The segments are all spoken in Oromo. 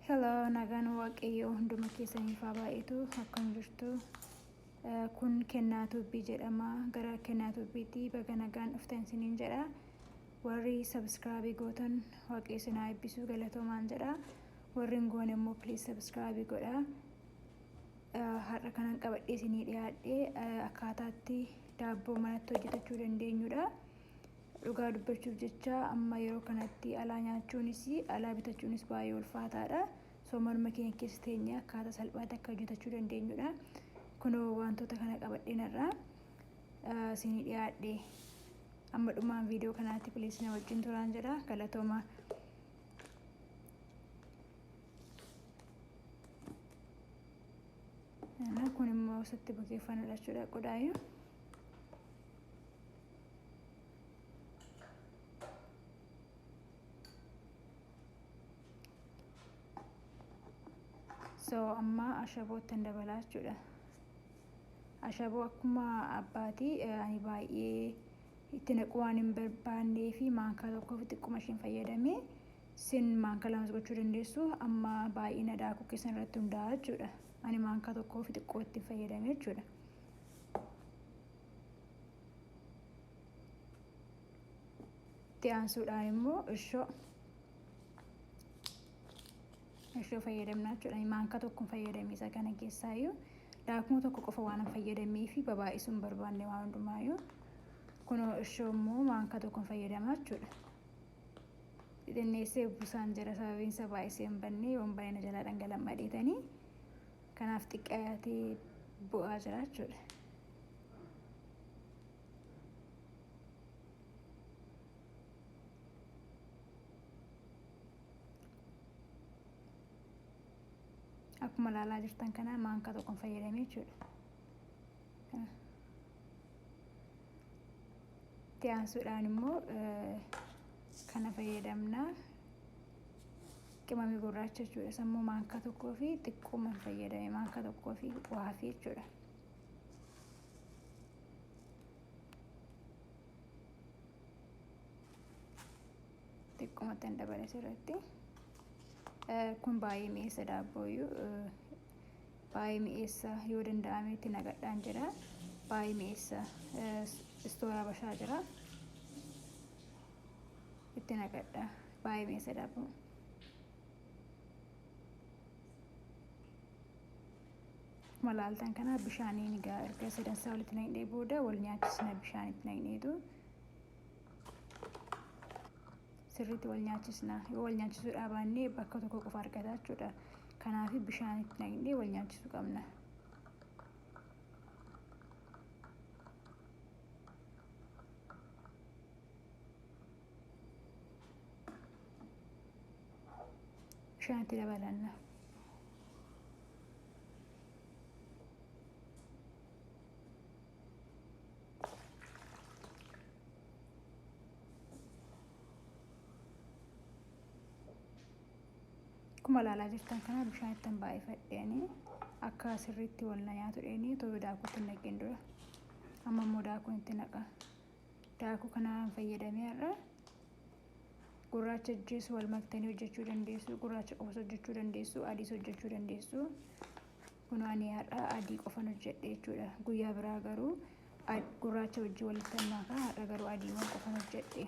Hello, nagaan Waaqayyoo hunduma keessaniif haa baay'atu. Akkam jirtu? Kun Kennaa Tuubbii jedhama. Gara Kennaa Tuubbiitti baga nagaan dhuftan isiniin jedha. Warri subscribe gootan Waaqayyo isin haa eebbisu, galatoomaan jedha. Warri hin goone immoo please subscribe godha. Har'a kanan qabadhee isinii dhiyaadhe akkaataatti daabboo manatti hojjetachuu dandeenyudha. Dhugaa dubbachuuf jecha amma yeroo kanatti alaa nyaachuunis alaa bitachuunis baay'ee ulfaataadha. So manuma keenya keessa teenyee akkaataa salphaatti akka hojjetachuu dandeenyudha. Kunoo wantoota kana qabadheen har'a isinii dhiyaadhe. Amma dhumaan viidiyoo kanaatti please na wajjin turaan jedha. Galatooma. Kun immoo isatti bukeeffannudha jechuudha qodaayu. So amma ashaboottan dabalaa jechuudha. Ashaboo akkuma abbaatii ani baay'ee itti naquu waan hin barbaannee fi maankaa tokkoo fi xiqquma isheen fayyadame. Sin maankaa lamas gochuu dandeessu, amma baay'ina daakuu keessan irratti hundaa'a jechuudha. Ani maankaa tokkoo fi xiqqoo itti fayyadame jechuudha. Itti aansuudhaan immoo irshoo fayyadamna jechuudha. Maankaa tokkoon fayyadame isa kana keessaayyuu daakuu tokko qofa waan fayyadamee fi babaay'isuu hin barbaanne waan hundumaayyuu. Kunoo irshoo immoo maankaa tokkoon fayyadama jechuudha. Xixinneessee busaan jira, sababiin isaa baay'isee hin banne, yoo hin banne na jalaa dhangala'aa dheetanii, kanaaf xiqqaatee bu'aa jira jechuudha. Akkuma ilaalaa jirtan kana maankaa tokkoon fayyadamee jechuudha. Itti aansuudhaan immoo kana fayyadamna. Qimamii gurraacha jechuudha. Sammuu maankaa tokkoo fi xiqqooma fayyadame, maankaa tokkoo fi waafii jechuudha. Xiqqoomatti dabale sirriitti. Kun baay'ee mi'eessa daabbooyyuu, baay'ee mi'eessa, yoo danda'ametti naqadhaan jedha. Baay'ee mi'eessa, istoora bashaa jira. Itti naqadha. Baay'ee mi'eessa daabboo. Akkuma laaltan kana bishaaniin egaa erga sadansaa walitti naqnee booda wal nyaachisna. Bishaan itti naqneetu sirriitti wal nyaachisna. Yoo wal nyaachisuu dhaabaannee bakka tokko qofa argata jechuudha. Kanaaf bishaan itti naqnee wal nyaachisuu qabna. Bishaan itti dabalanna. Akkuma ilaalaa jirtan kana bishaan ittiin baay'ifadheeni akka sirriitti wal na nyaatu dheeni otoo daakuutti hin naqin dura. Amma immoo daakuun itti naqa. Daakuu kanaan fayyadamee har'a gurraacha ajjeesu wal maktanii hojjechuu dandeessu. Gurraacha qofas hojjechuu dandeessu. Adiis hojjechuu dandeessu. Kun ani har'a adii qofan hojjedhe jechuudha. Guyyaa biraa garuu gurraacha wajjin walitti makaa, har'a garuu adiiwwan qofan hojjedhe.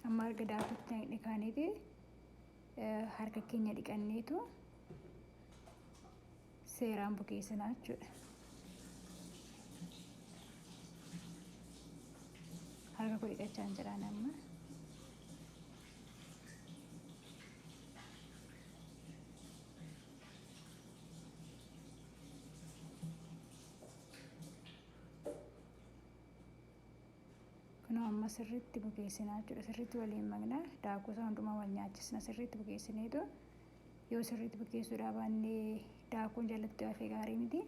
Amma erga daakutti naqne kaaniiti harka keenya dhiqanneetu seeraan bukeessinaa jechuudha. Harka koo dhiqachaa hin jiraan amma. Kunoo amma sirriitti bukeessinaa jechuudha. Sirriitti waliin makna. Daakuu isaa hundumaa wal nyaachisna. Sirriitti bukeessineetu, yoo sirriitti bukeessuudhaa baannee daakuun jalatti hafee gaarii miti.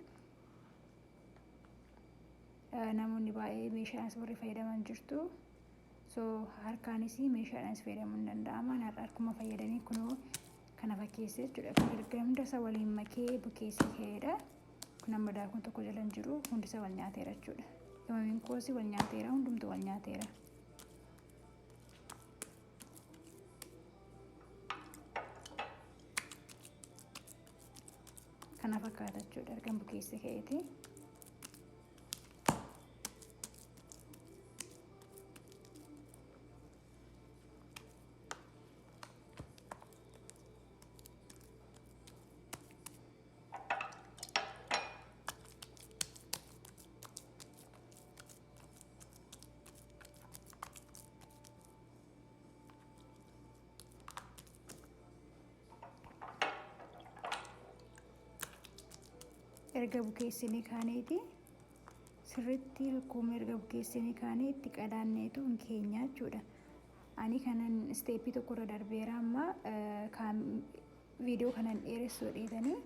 Namoonni baay'ee meeshaadhaanis warri fayyadaman jirtu. So harkaanis meeshaadhaanis fayyadamuun ni danda'ama. Har'a harkuma fayyadamee kunoo kana fakkeesse jechuudha. Kun erga hunda isa waliin makee bukeessee ka'eedha. Kun amma daakuun tokko jala hin jiru, hundi isa wal nyaateera jechuudha. Qimamiin koosii wal nyaateera, hundumtuu wal nyaateera. Kana fakkaata jechuudha erga bukeessee ka'eeti. Erga bukeessinee kaaneeti sirriitti akkuma erga bukeessinee kaanee itti qadaanneetu hin keenya jechuudha. Ani kanan isteeppii tokkorra darbeera, amma viidiyoo kanan dheeressuu dheetanii.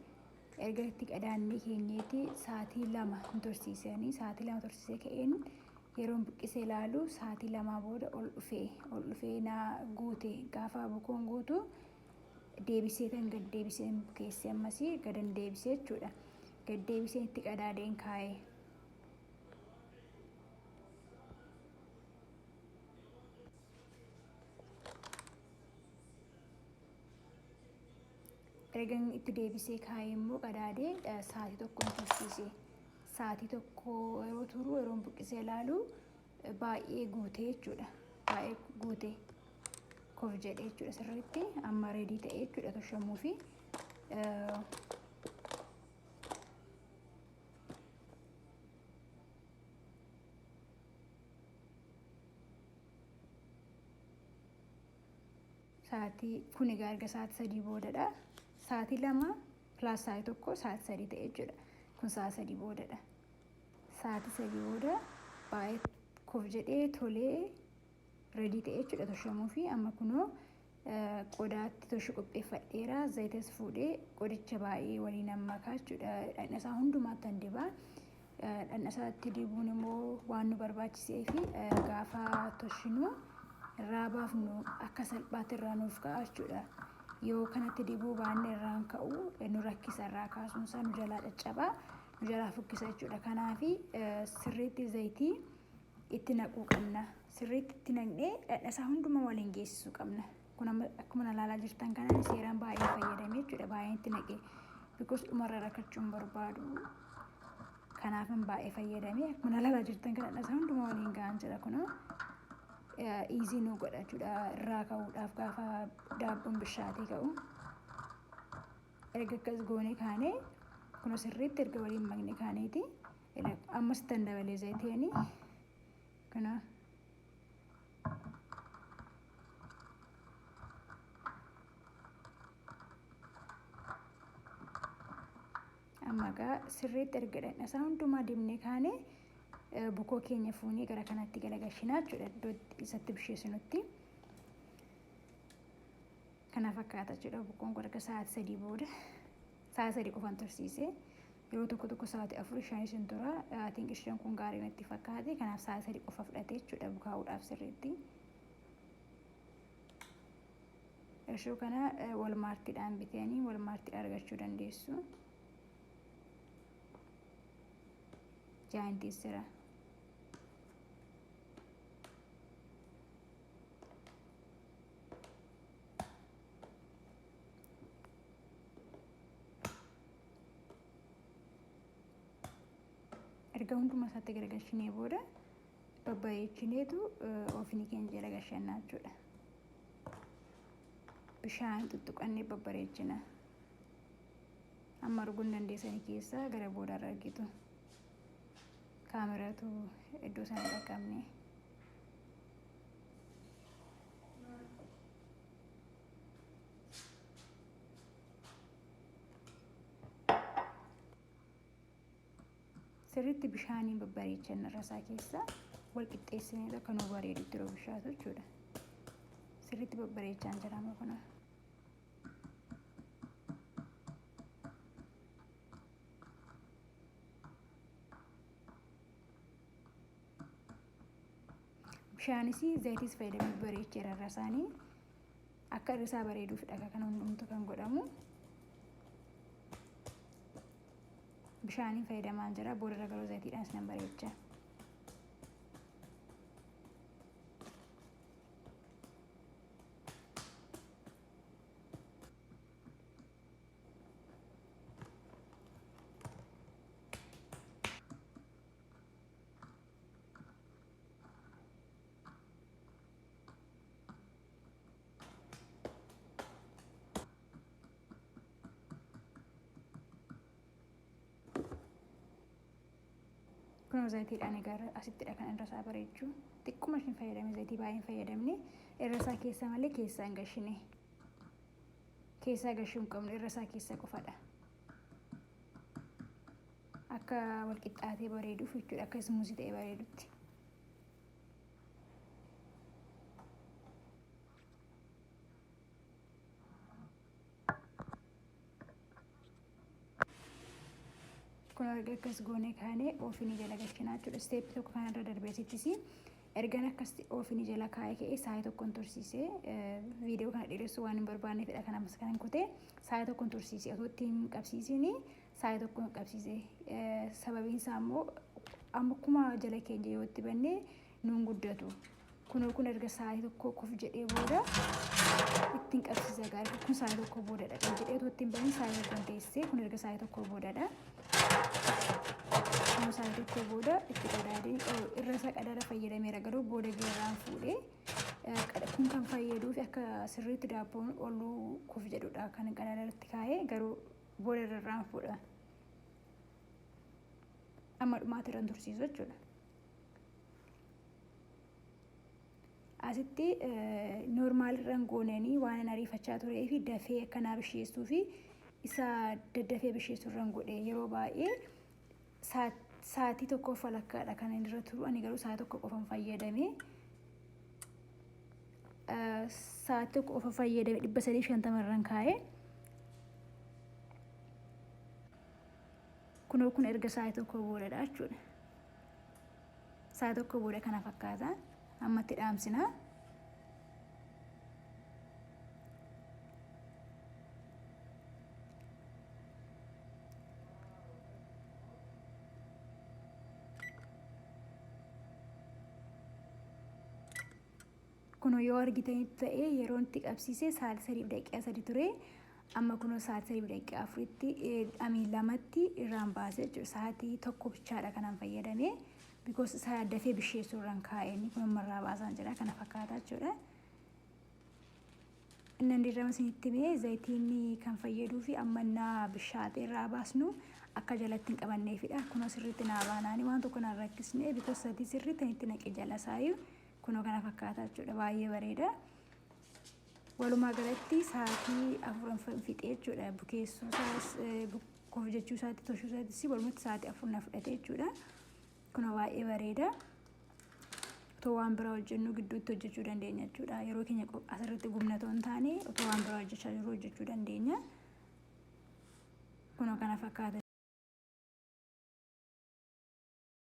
Erga itti qadaannee keenyeeti sa'aatii 2 hin tursiisanii, sa'aatii 2 tursiisee ka'een yeroon buqqisee ilaalu sa'aatii 2 booda ol dhufee naa guute. Gaafa bukoon guutu deebisee kan gad deebisee bukeessee, ammasii gadan deebisee jechuudha. Gad deebisee itti qadaadeen kaa'e. Erga itti deebisee kaa'ee immoo qadaadee sa'aatii 1 tursiise. Sa'aatii 1 yeroo turu, yeroon buqqisee ilaalu baay'ee guutee jechuudha. Baay'ee guutee kof jedhee jechuudha, sirriitti amma ready ta'ee jechuudha toshamuu fi. Sa'aatii kun egaa erga sa'aatii 3 boodadha. Sa'aatii 2 plus sa'aatii 1 sa'aatii 3 ta'e jechuudha. Kun sa'aatii 3 boodadha. Sa'aatii 3 booda baay'ee kof jedhee tolee ready ta'e jechuudha toshamuu fi. Amma kunoo qodaatti toshuu qopheeffadheera. Zayitas fuudhee qodicha baay'ee waliin makaa jechuudha. Dhadha isaa hundumaatti an dibaa. Dhadha isaatti dibuun immoo waan nu barbaachisee fi gaafa toshinu irraa baafnu akka salphaatti irraa nuuf ka'a jechuudha. Yoo kanatti dibuu baanne irraan ka'u nu rakkisa, irraa kaasuun isaa nu jalaa caccabaa, nu jalaa fukkisa jechuudha. Kanaafi sirriitti zayitii itti naquu qabna. Sirriitti itti naqnee dhadha isaa hundumaa waliin geessisuu qabna. Kun amma akkuma na ilaalaa jirtan kanaan seeraan baay'ee fayyadamee jechuudha. Baay'een itti naqee. Because dhumarra rakkachuu hin barbaadu. Kanaafan baay'ee fayyadamee akkuma na ilaalaa jirtan kana dhadha isaa hundumaa waliin ga'an jira kunoo. Easy nu godha jechuudha irraa ka'uudhaaf gaafa daabboon bishaatee ka'u. Erga akkas goonee kaanee, kun sirriitti erga waliin makne kaaneeti ammas ittan dabalee zayiteeni kana. Amma egaa sirriitti erga dhadha isaa hundumaa dibnee kaane, bukoo keenya fuunee gara kanatti galagalchinaa jechuudha, iddoo isatti bisheessinutti. Kana fakkaata jechuudha bukoon kun erga sa'aatii 3 booda. Sa'aatii 3 qofan tursiise. Yeroo tokko tokko sa'aatii 4 5 hin tura. Sa'aatiin qishaan kun gaarii natti fakkaate. Kanaaf sa'aatii 3 qofa fudhate jechuudha bukaa'uudhaaf sirriitti. Irshoo kana Walmaartiidhaan bitanii Walmaartii argachuu dandeessu. Giantiis jira. Erga hunduma isaatti garagalchinee booda babbareechineetu ovenii keenya jala gashannaa jechuudha. Bishaan tuttuqannee babbareechina. Amma arguu hin dandeessanii keessaa gara boodaarra argitu. Kaameraatu iddoo sana dhaqqabne. Sirriitti bishaaniin babbareechan irra isaa keessa wal qixxeessinee akka nu bareedutti yeroo bishaatu jechuudha. Sirriitti babbareechaan jedhama kuna. Bishaanis zayitis fayyadamee bareecheera irra isaanii. Akka Akka irri isaa bareeduufidha kan hundumtu kan godhamu. Bishaaniin fayyadamaa jira. Boodarra garuu zayitiidhaan isinan bareecha. Kunoo zayitiidhaan egaa asittidha kan irra isaa bareechu. Xiqquma ishiin fayyadame, zayitii baay'ee hin fayyadamne. Irra isaa keessa malee keessaa hin gashine. Keessaa gashuu hin qabnu, irra isaa keessa qofadha. Akka wal qixxaatee bareeduuf jechuudha, akka smooth ta'ee bareedutti. Kun erga akkas goone kaanee ovenii jala galchinaa jechuudha. Step tokko kanarra darbee asittis ergan akkas ovenii jala kaa'ee ka'ee saayii tokkoon tursiisee, viidiyoo kana dheeressuu waan hin barbaanneefidha kan ammas kanan kutee. Saayii tokkoon tursiisee, otoo ittiin hin qabsiisiin saayii tokkoon qabsiise. Sababiin isaa immoo akkuma jala keenya yoo itti bannee nuun guddatu. Kunoo kun erga saayii tokko kuf jedhee booda ittiin qabsiisa gaarii. Kun saayii tokko boodadha. Kan jedhee otoo ittiin bahin saayii tokkoon teessee, kun erga saayii tokko boodadha. Kun saayii tokko booda itti qadaadee irra isaa qadaada fayyadameera, garuu booda geerraan fuudhee kun kan fayyaduuf akka sirriitti daabboon oluu kuf jedhudha kan qadaada irratti kaa'ee, garuu booda irraan fuudha. Amma dhumaatti irraan tursiisu jechuudha. Asitti normal irraan goonanii waan an ariifachaa turee fi dafee akkanaa bisheessuu fi isa daddafee bisheessuu irraan godhe. Yeroo baay'ee sa'aatii tokko walakkaadha kan inni irra turu, ani garuu 1 sa'aatii qofan fayyadame. 1 sa'aatii qofa fayyadame, 350 irraan kaa'e. Kunoo kun erga 1 sa'aatii boodadha jechuudha. 1 sa'aatii booda kana fakkaata. Ammatti dhaamsina. Kunoo yoo argitanitti ta'ee yeroon itti qabsiise 3:03 ture. Amma kunoo 3:04tti amii lamatti irraan baasee jechuudha. 1 sa'aatii bichaadha kanan fayyadame. Because isaa dafee bisheessuu irraan kaa'e, inni kun ammarraa baasaan jira, kana fakkaata jechuudha. Innan dirrama isinitti himee, zayitiin kan fayyaduu fi ammannaa bishaatee irraa baasnu akka jalatti hin qabanneefidha. Kunoo sirriitti naa baanaanii waan tokko naan rakkisne, because zayitii sirriitti itti naqe jala isaayyuu. Kunoo kana fakkaata jechuudha, baay'ee bareeda. Walumaa galatti 4 sa'aatii fixee jechuudha. Bukeessuu isaas, hojjechuu isaatti, toshuu isaattis walumatti 4 sa'aatii na fudhate jechuudha. Kunoo baay'ee bareeda. Otoo waan biraa hojjennu gidduutti hojjechuu dandeenya jechuudha. Yeroo keenya asirratti gubna otoo hin taane, otoo waan biraa hojjechaa jirru hojjechuu dandeenya. Kunoo kana fakkaata.